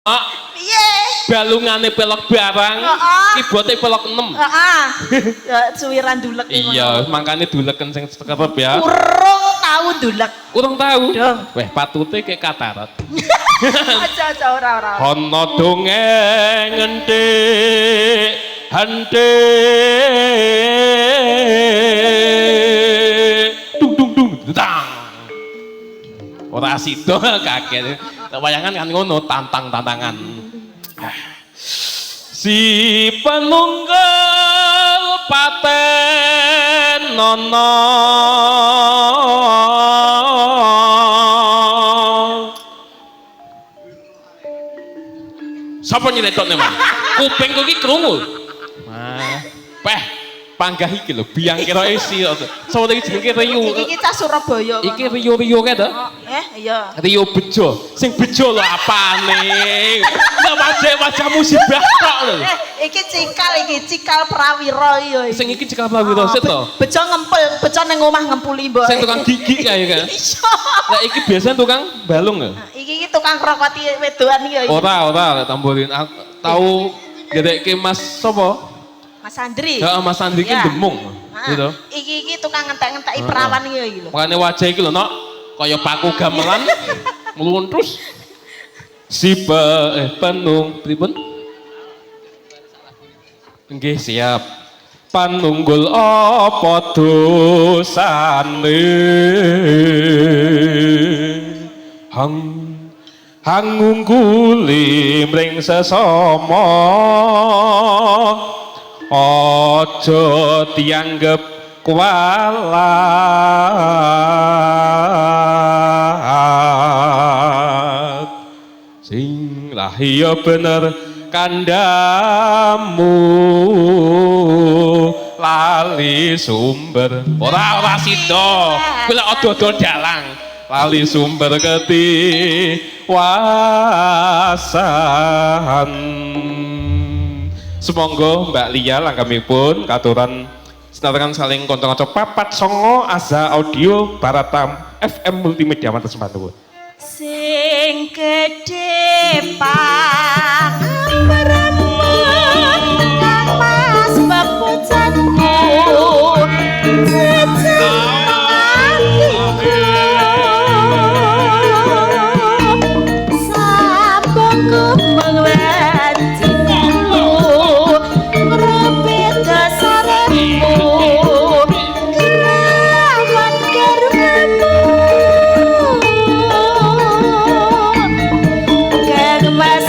Piye? Balungane pelok barang, Heeh. kibote pelok 6. Heeh. Ya suwiran dulek iki. Iya, makane duleken sing sekerep ya. Urung tau dulek. Urung tau. Dong. Weh, patute kayak katarat. Aja aja ora ora. Ana dongeng entik hentik dung dung dung tang. Ora sida kaget. Wayangan kan ngono, tantang-tantangan. Si penunggal paten nono. Sapa nyelethokne, Mas? Kupingku iki krungu. Wah, peh panggah iki lho, biang keroke si. Sapa iki jenenge Rio? Iki cah Surabaya. Iki Rio-Rio kae to? Iya. Rio Bejo. Sing bejo lho apane? Lah wajah musibah tok lho. Iki cikal iki, cikal Prawira iya iki. Sing iki cikal Prawira sit to. Bejo ngempul, bejo ning omah ngempuli mbok. Sing tukang gigi kae kan. Iya. Lah iki biasanya tukang balung ya? Iki iki tukang krokoti wedoan iki ya. Ora, ora lek tamborin. Aku tau ngedekke Mas sapa? Mas Andri. Heeh, Mas Andri ki Iya. demung. Gitu. Iki iki tukang ngentek-ngenteki perawan iki ya iki lho. Makane wajah iki lho, Nok, kaya paku gamelan mluntus. Si penung pripun? Nggih, siap. Panunggul apa dosane? Hang hang ngungguli mring sesama. Aja dianggep kualat. Sing lah iya bener kandhamu lali sumber. Ora ora sida. Kuwi lek ado-ado dalang. Lali sumber ketiwasan. Sumangga Mbak Lia langgamipun katuran senatekan saling kanca-kanca 4 9 Azza Audio Baratam FM Multimedia matur sembah nuwun. Sing gedhe pangamermu kang Mas pepujanku jejer atiku sambungku mengwajibmu ngrupit dasarmu kerawan garwamu Kang Mas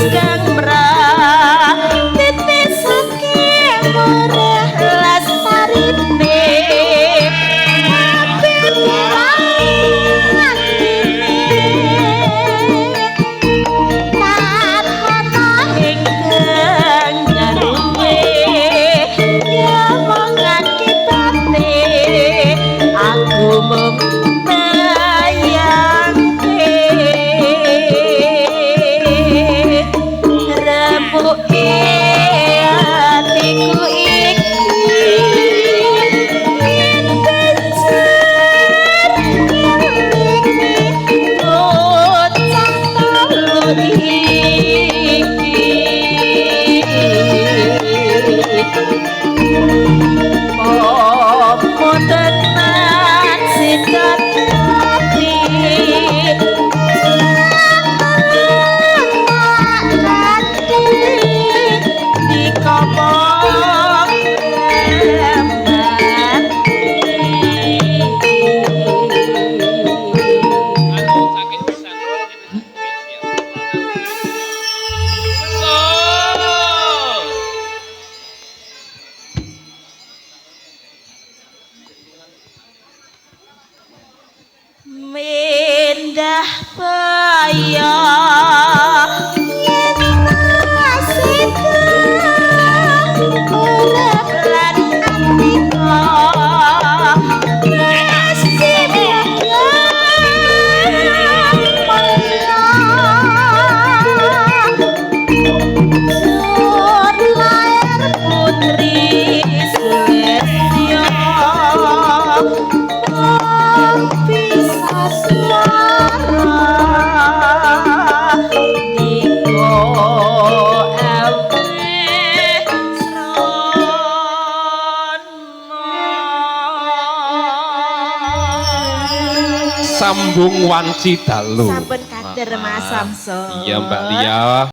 Sambung wanci dalu. Sampun kader, Mas Samsul. Iya, Mbak Lia.